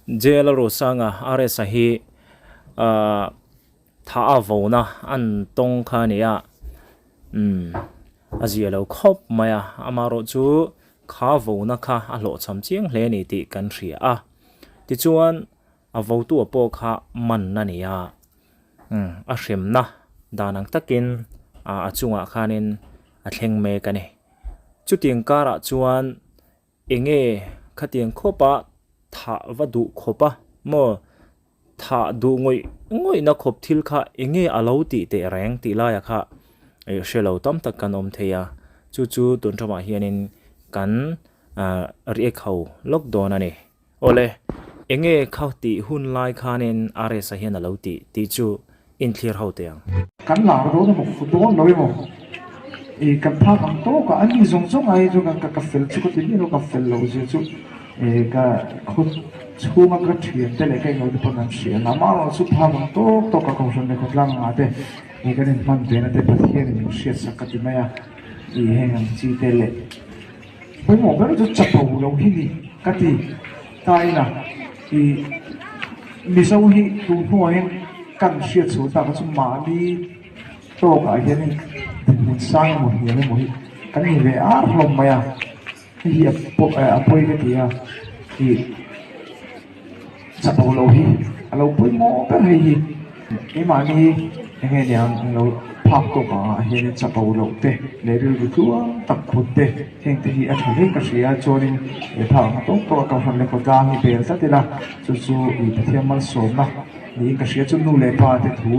Jail a Rosanga RS-a hi ahh tha a vona an tawng kha a ni a, umm a zia lo khawp mai a, amaherawhchu kha vona kha a hlawhchham chiang hle a ni tih kan hria a, tichuan a votu pawh kha man a ni a, umm a hremna dan ang takin a chungah khanin a thleng mek a ni. Chutiang karah chuan enge khatiang khawpa thah va duh khawp a maw thah duh ngawih ngawih na khawp thil kha enge a lo tih teh reng tih laiah kha ih hre lo tam tak kan awm thei a, chu chu tun ṭhamah hianin kan ah react ho lawk dawn a ni. Awle, enge kha tih hun lai khanin RS-a hian a lo tih tih chu inthlir ho teh ang. Kan lar dawn emaw, fu dawn lo emaw, ih kan phak ang tawk a, a ni zawng zawng ai chu ka ka fel chu ka ti miah lo, ka fel loh zia chu ih ka khaw chhunga ka thian te leh ka englo te pawn an hria a, amaherawh chu phak ang tawk tawk a kohhran leh khawtlang angah te ih kan inhman ve na te Pathian in min hriatsak ka ti mai a, ih heng ang chi te leh. Pawimawh ber chu chapo lo hi ni ka ti ta ina i Mizo hi tun hnuaiin kan hriat chhuah tak chu mahni tawkah hianin dinhmun sang emaw hniam emaw hi kan ni ve ar hlawm mai a, hei hi a pawi ka ti a i chapo lo hi a lo pawimawh ber hei hi keimahni eng nge niang ang lo phak tawk ah hianin chapo loh te leh rilru tluang tak phut te heng te hi a tha hle ka hria chuanin he phak ang tawk tawk a kohhran leh khawtlang hi bel tlat ila chu chu ih Pathian malsawmna niin ka hria chu nu leh pa te thu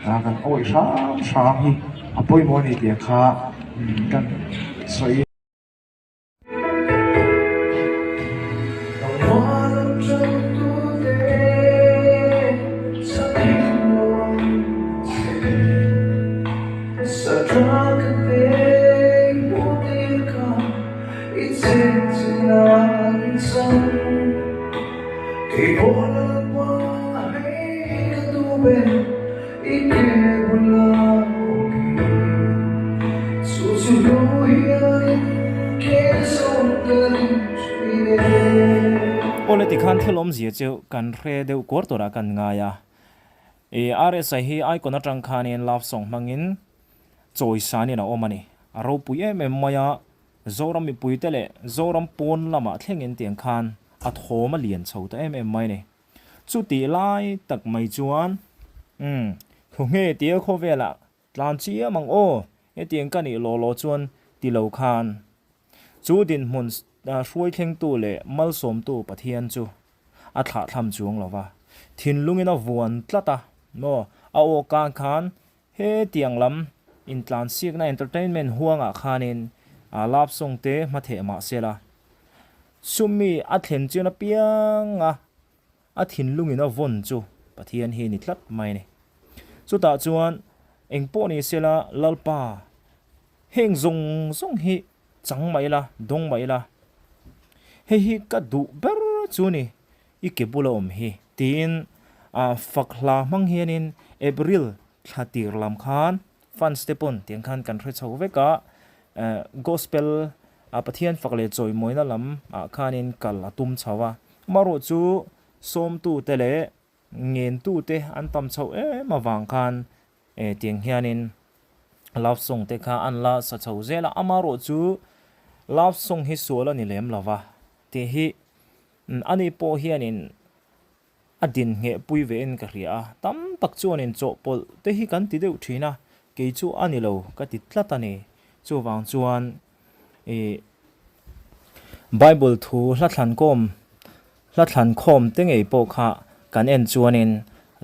ah kan awih hram hram hi a pawimawh a ni tih kha kan sawi. Awle tikhan thil awmzia chu kan hre deuh kuar turah kan ngai a. I RSI hi icon atang khanin love song hmangin chawisanin a awm a ni. A ropui em em mai a, Zoram mipuite leh Zoram pawn lamah thlengin tiang khan a thawm a lian chho ta em em mai a ni. Chutih lai tak mai chuan, Umm, thu nge tia khawvelah tlan chiam ang aw, hetiang ka nih law law chuan ti lo khan. Chu dinhmun hruaithlengtu leh malsawmtu Pathian chu a thlahthlam chuang lo va, thinlungin a vuan tlat a, maw, a aw kang khan hetiang lam intlansiakna entertainment huangah khanin love song te hmatheh mah sela, Chumi a thlen chian apiang a, a thinlungin a vawn chu Pathian hi ni tlat mai a ni. Chutah chuan eng pawh ni sela Lalpa heng zawng zawng hi chang mai ila, dawng mai ila, hei hi ka duh ber chu ni, i ke bula awm hi tiin fak hla hmang hianin April thla tir lam khan Fans te pawn tiang khan kan hre chho vek a, Gospel a Pathian fak leh chawimawina lam ah khanin kal a tum chho a, amaherawh chu sawmtu te leh ngentu te an tam chho em avang khan tiang hianin love song te kha an la sa chho zel a, amaherawh chu love song hi sual a ni lem lo va tih hi ani pawh hianin A din ngheh pui ve in ka hria a, tam tak chuan in chawhpawlh te hi kan ti deuh thin a, kei chu a ni lo ka ti tlat a ni. Chuvang chuan ih Bible thu hla thlan kawm hla thlan khawm te ngei pawh kha kan en chuanin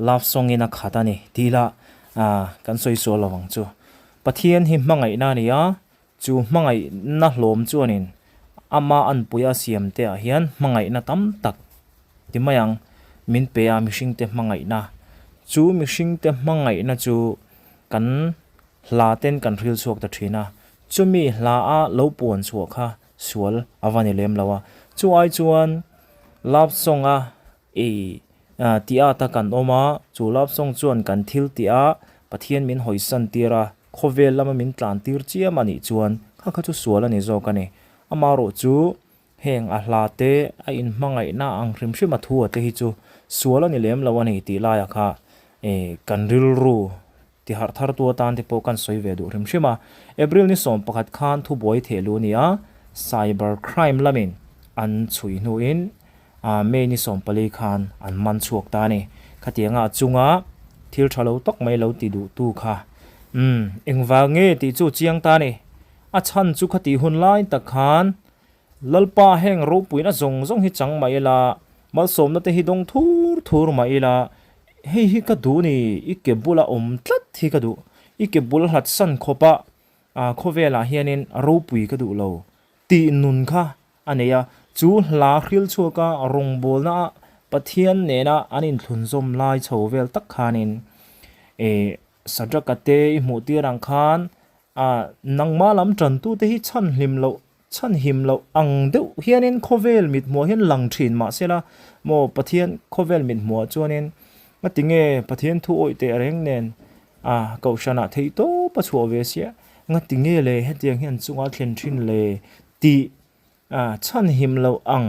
love song in a khat a ni tih lah ah kan sawi sual lo ang chu. Pathian hi hmangaihna a ni a, chu hmangaihna hlawm chuanin ama anpuia siam te ah hian hmangaihna tam tak Ti mai ang, min pe a mihringte hmangaihna. Chu mihringte hmangaihna chu kan hla ten kan hril chhuak ta thin a, chumi hla a lo puan chhuah kha sual a va ni lem lo a. Chu ai chuan love song a ei tih at a kan awm a, chu love song chuan kan thil tih a Pathian min hawisan tir a, khawvel lama min tlan tir chiam a nih chuan kha kha chu sual a ni zawk a ni. Amaherawhchu. Heng a hla te, a inhmangaihna ang hrim hrim a thu a te hi chu sual a ni lem lo a ni tih laia kha kan rilru tiharh thar tu atan te pawh kan sawi ve duh hrim hrim a. April ni 11 khan thubuai theh luh a ni a, cyber crime lamin an chhui hnuin May ni 14 khan an man chhuak ta a ni. Khatianga a chunga thil tha lo tak mai lo ti duh tu kha umm engvang nge tih chu chiang ta a ni. A chhan chu khatih hun lai tak khan Lalpa heng ropuina zawng zawng hi chang mah ila, malsawmna te hi dawng thur thur mah ila, hei hi ka duh ni, i ke bula awm tlat hi ka duh, i ke bul hlat san khawpa khawvelah hianin ropui ka duh lo tih nun kha a nei a, chu hla hril chhuaka rawngbawlna a Pathian nena an inthlunzawm lai chho vel tak khanin eh Sadraka te i hmuh tir ang khan nangmah lam tantute hi chhan hlim loh Chhan him loh ang deuh hianin khawvel mithmuah hian lang thin mahsela maw Pathian khawvel mithmuah chuanin ngatinge Pathian thu awih teh reng nen a kohhranah theih tawp a chhuah ve sia ngatinge le hetiang hian chunga thlen thin le tih a chhan him loh ang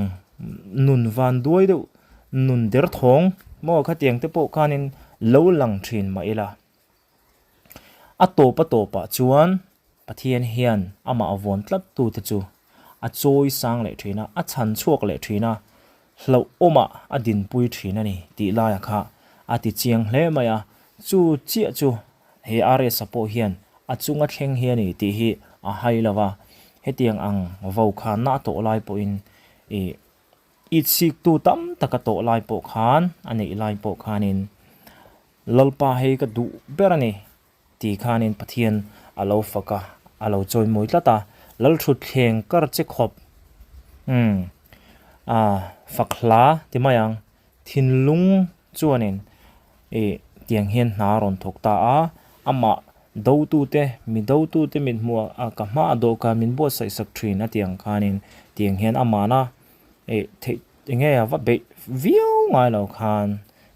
nun van duai deuh nun derthawng maw khatiang te pawh khanin lo lang thin mah ila. A tawp a tawpah chuan Pathian hian amah vawn tlat tute chu a chawi sang leh thin a, a chhan chhuak leh thin a, hlauhawmah a dinpui thin a ni tih laia kha a ti chiang hle mai a. Chu chiah chu he RS-a pawh hian a chunga thleng hi a ni tih hi a hai lo va, hetiang ang vokhanna a tawh lai pawhin ih itsiktu tam tak a tawh lai pawh khan, a neih lai pawh khanin Lalpa hei ka duh ber a ni ti khanin Pathian a lo fak a, a lo chawimawi tlat a, Lalthutthleng kar che khawp umm a fak hla ti mai ang, thinlung chuanin ih tiang hian hna a rawn thawk ta a, amah dotute mi dotute mithmuh a ka hmaah dawhkan min buatsaih sak thin a ti ang khanin tiang hian amahna ih theih eng nge a va beih viau ngai lo khan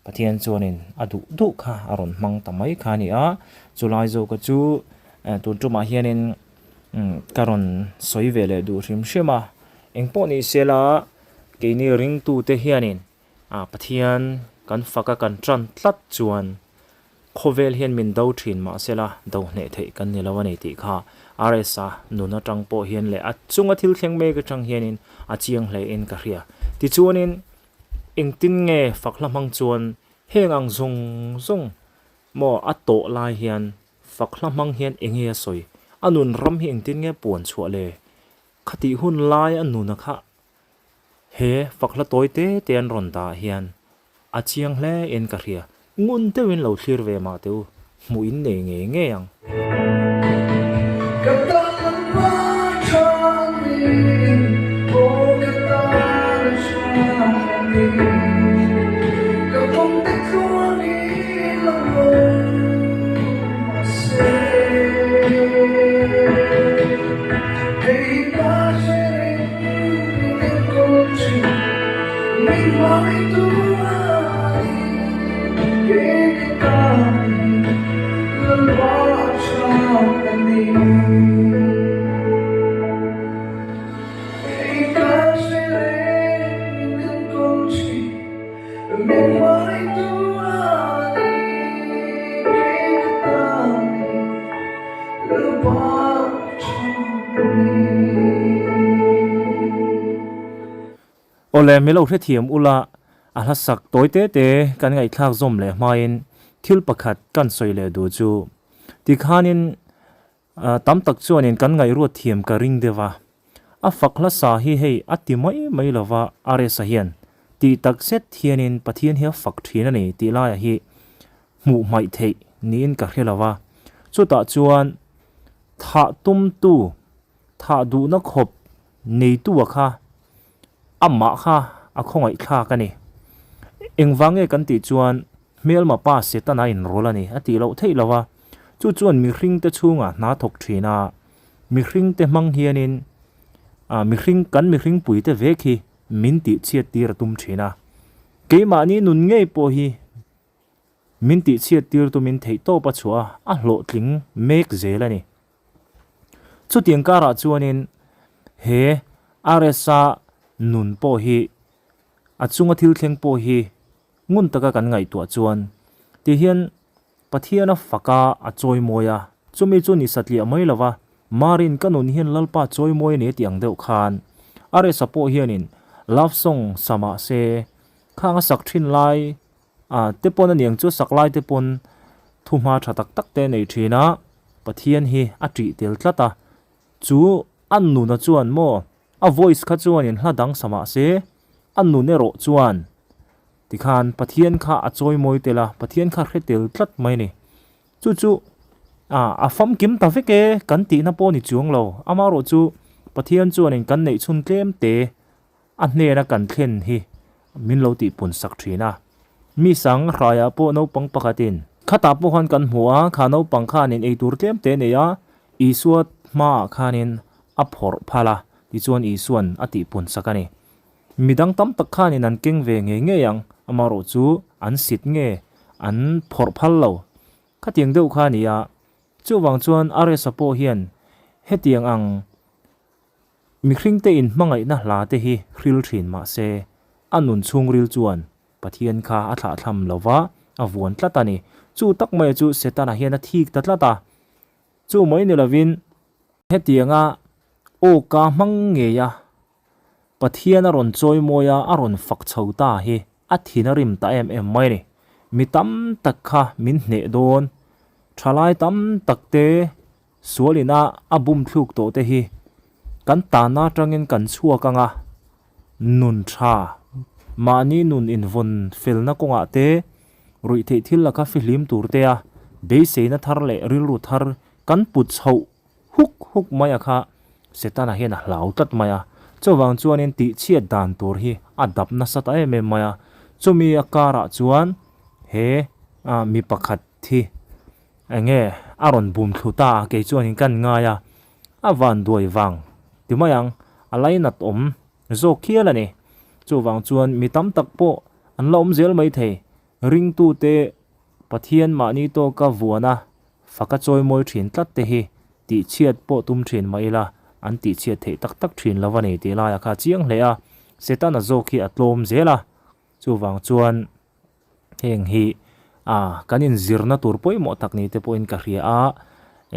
Pathian chuanin a duh duh kha a rawn hmang ta mai kha a ni a, chulai zawka chu tun tumah hianin ka rawn sawi ve leh duh hrim hrim a, engpawh ni sela keini ringtute hianin Pathian kan faka kan tan tlat chuan Khawvel hian min do thin mahsela do hneh theih kan ni lo a ni tih kha RS-a nun atang pawh hian leh a chunga thil thleng mek atang hianin a chiang hle in ka hria. Tichuanin engtin nge fak hla hmang chuan heng ang zawng zawng maw a tawh lai hian fak hla hmang hian enge a sawi? A nun ram hi engtin nge puan chhuah le? Khatih hun lai a nuna kha He fakhla tawi te te an rawn dah hian a chiang hle in ka hria. Ngun deuhin lo thlir ve mah teh u, hmuh in nei ngei ngei ang. Ka tan hma tha ni, aw ka tan tha ni, ka pawm te tluang i lo mahse. Awle mi lo hrethiam ula a hla sak tawi te te kan ngaihthlak zawm leh hmain thil pakhat kan sawi leh duh chu tikhanin tam tak chuanin kan ngaihruat thiam ka ring deuh a, a fak hla sa hi hei a ti mai mai lova RS-a hian tih tak zet hianin Pathian hi a fak thin a ni tih laiah hi hmuh hmaih theih niin ka hre lo va, chutah chuan thah tumtu, thah duhna khawp neitua kha amah kha a khawngaih thlak a ni. Engvang nge kan tih chuan hmelma pa Setana a inrawl a ni a tih loh theih lo va, chu chuan mihringte chhungah hna thawk thin a, mihringte hmang hianin mihring kan mihringpuite vek hi min tihchhiat tir a tum thin a, keimahni nun ngei pawh hi Min tihchhiat tir tumin theihtawp a chhuah a, a hlawhtling mek zel a ni. Chutiang karah chuanin he RSA. nun pawh hi a chunga thil thleng pawh hi ngun taka kan ngaihtuah chuan ti hian Pathian a fak a, a chawimawi a, chumi chu ni satliah mai lova, Marin ka nun hian Lalpa chawimawi a ni tih ang deuh khan Aresa pawh hianin love song sa mah se khang a sak thin lai a te pawn a niang chu sak lai te pawn thuhma tha tak tak te a nei thin a, Pathian hi a tih tel tlat a, chu a nuna chuan maw a voice kha chuanin hla dang sa mah se a nun erawh chuan tikhan Pathian kha a chawimawi tel a, Pathian kha hre tel tlat mai a ni. Chu chu a famkim ta vek e kan tihna pawh ni chuang lo, amaherawh chu Pathian chuanin kan neih chhun tlem te a hnena kan thlen hi min lo tihpun sak thin a. Mi sang hraiah pawh naupang pakhatin khatah pawh khan kan hmu a, kha naupang khanin eitur tlem te nei a, Isua hmaah khanin a phawrh phal a, tichuan Isua'n a tihpun sak a ni. Midang tam tak khanin an keng ve ngei ngei ang, amaherawh chu an sit nge an phawrh phal lo. Khatiang deuh kha a ni a, chuvang chuan Aresa pawh hian hetiang ang Mihringte in hmangaihna hla te hi hril thin mah se, a nun chhungril chuan Pathian kha a thlahthlam lo va, a vuan tlat a ni. Chu tak mai chu Setana hian a thik ta tlat a. Chu mai ni lovin hetianga awka hmang ngei a Pathian a rawn chawimawi a, a rawn fak chho ta hi a thin a rim ta em em mai a ni. Mi tam tak kha min hneh dawn, thalai tam tak te Sual ina a bum thluk tawh te hi kan tanna atangin kan chhuak ang a, nun tha, mahni nun invawn felna kawngah te, ruihtheih thil laka fihlim tur te a beiseina thar leh rilru thar kan put chhoh huk huk mai a kha Setana hian a hlau tlat mai a. Chuvang chuanin tihchhiat dan tur hi a dap nasa ta em em mai a. Chumi a karah chuan he mi pakhat hi Enge a rawn bum thlu ta a, kei chuanin kan ngai a, a van duai vang ti mai ang, a lainat awm zawk khial a ni. Chuvang chuan mi tam tak pawh an la awm zel mai thei, ringtute Pathian mahni tawka vuana faka chawimawi thin tlat te hi tihchhiat pawh tum thin mah ila an tihchhiat theih tak tak thin lo a ni tih laiah kha a chiang hle a, Setana zawk hi a tlawm zel a, chuvang chuan Heng hi a kan inzirna tur pawimawh tak ni te pawhin ka hria a,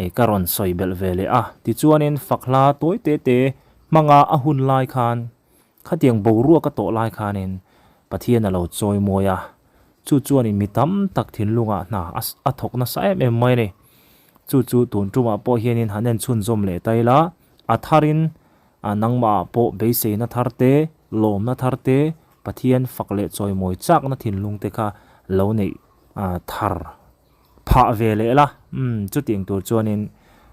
eh ka rawn sawi belh ve leh a. Tichuanin fakhla tawi te te hmanga a hun lai khan khatiang boruak a tawh lai khanin Pathian a lo chawi mawi a, chu chuanin mi tam tak thinlungah hna a thawk nasa em em mai a ni. Chu chu tun tumah pawh hianin han en chhunzawm leh ta ila, a tharin A nangmahah pawh beiseina thar te, lawmna thar te, Pathian fak leh chawimawi chakna thinlung te kha lo neih thar phah ve leh la. Umm, chutiang tur chuanin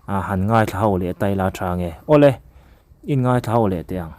han ngaithla ho leh ta ila tha nge. Awle, in ngaithla ho leh teh ang.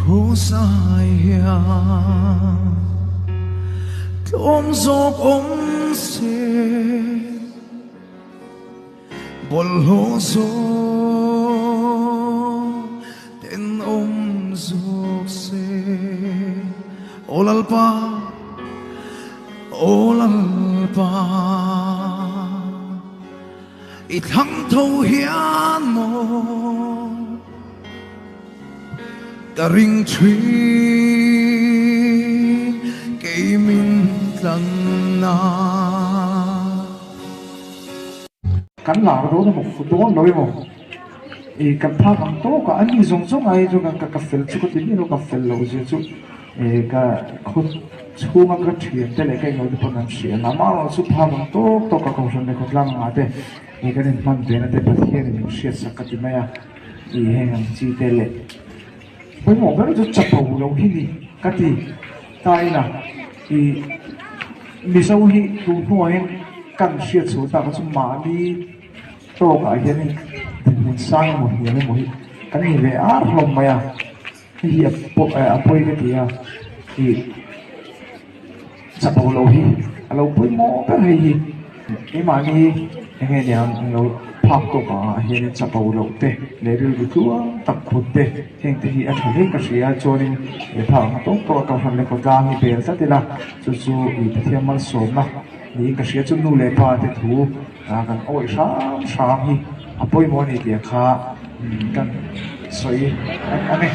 Kross-ah hian tlawm zawk awm se, bawlhhlawh zawk tenawm zawk se. Aw Lalpa, aw Lalpa. I thlang tho hian maw ka ring thin kei min tlan na. Kan lar dawn emaw fu dawn lo emaw i kan phak ang tawk a, ani zawng zawng ai chu ka ka fel chu ka ti miah lo, ka fel loh zia chu i ka khaw chhunga ka thian te leh ka englo te pawn an hria a, amaherawh chu phak ang tawk tawk a kohhran leh khawtlang anga te i kan inhman ve na te Pathian in min hriatsak ka ti mai a, i heng ang chi te leh pawimawh ber chu chapo lo hi ni ka ti ta ina i Mizo hi tun hnuaiin kan hriat chhuah tak chu mahni tawkah hianin dinhmun sang emaw hniam emaw hi kan ni ve ar hlawm mai a. Hei hi a pawi ka ti a, ih chapo lo hi a lo pawimawh ber hei hi. Keimahni eng nge niang ang lo phak tawk ah hianin chapo loh te leh rilru tluang tak phut te heng te hi a tha hle ka hria a, chuanin he phak ang tawk tawk a kohhran leh khawtlang hi bel tlat ila chu chu ih Pathian malsawmna niin ka hria chu nu leh pa te thu kan awih hram hram hi a pawimawh a ni tih kha kan sawi a ni.